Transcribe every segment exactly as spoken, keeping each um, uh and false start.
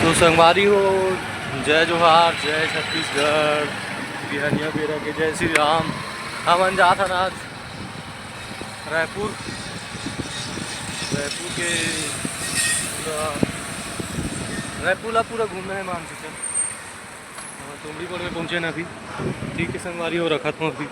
तो संगवारी हो, जय जोहार, जय छत्तीसगढ़, बिहनिया बेरा के जय श्री राम। हमन जात हन आज रायपुर, रायपुर के पूरा, रायपुर ला पूरा घूमना है मान के चल। हमन तुमड़ीपोल में पहुँचे ना अभी। ठीक है संगवारी हो, रखत हूँ अभी।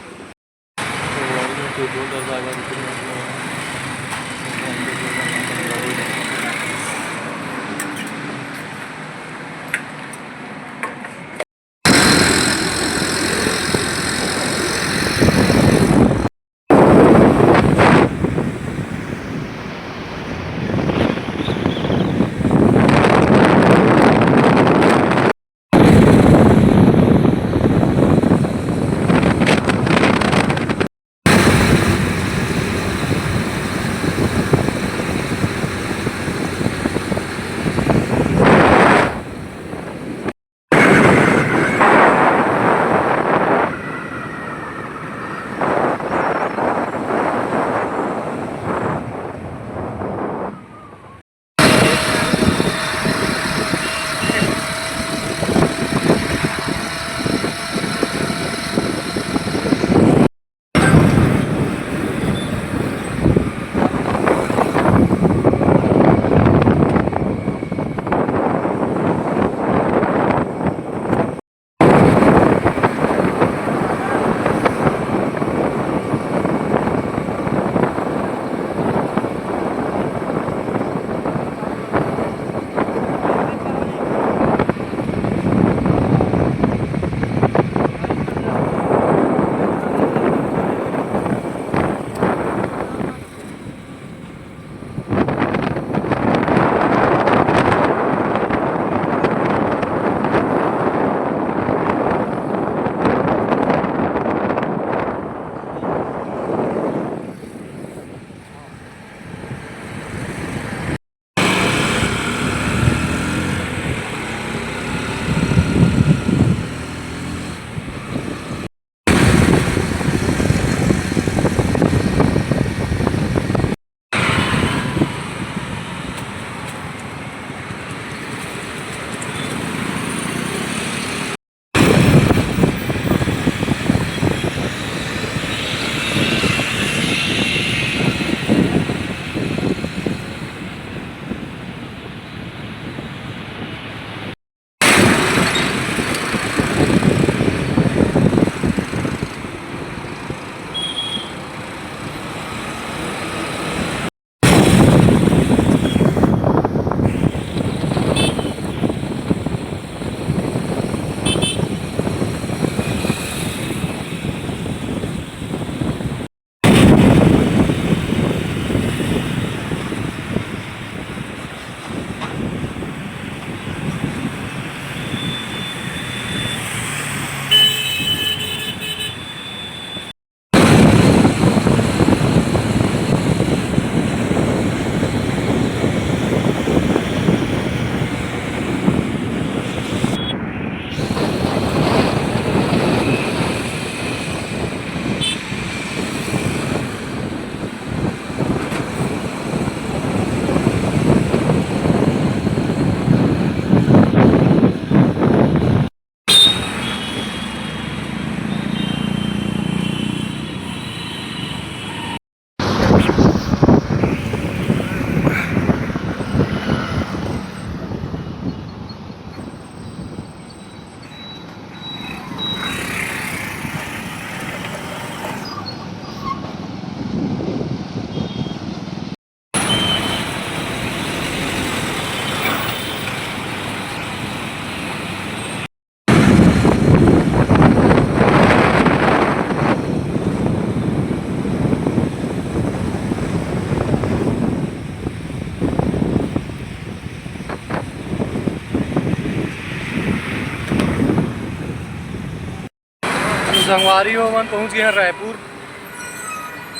तो संगवारी हो, हमन पहुंच गए हैं रायपुर।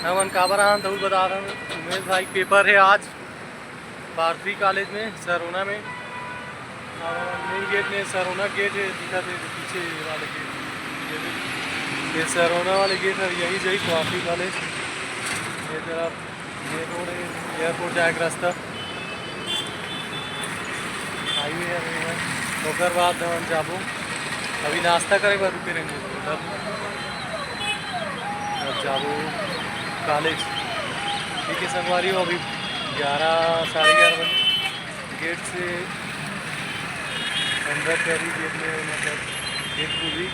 हमन काबर आन, तहु बता दें, उमेश भाई पेपर है आज पारसी कॉलेज में, सरोना में। और मेन गेट में सरोना गेट है, दिखा दे पीछे वाले गेट। ये सरोना वाले गेट है, यही जाई पारसी कॉलेज। ये तरफ ये रोड है, एयरपोर्ट जाए का रास्ता, हाईवे है। ओकर बाद हमन जाबो, अभी नाश्ता करे बर रुके रहेंगे, मतलब अब जाबो कॉलेज। ठीक है संगवारी हो, अभी ग्यारह, साढ़े ग्यारह बजे गेट से अंदर करी, गेट में मतलब गेट खुली।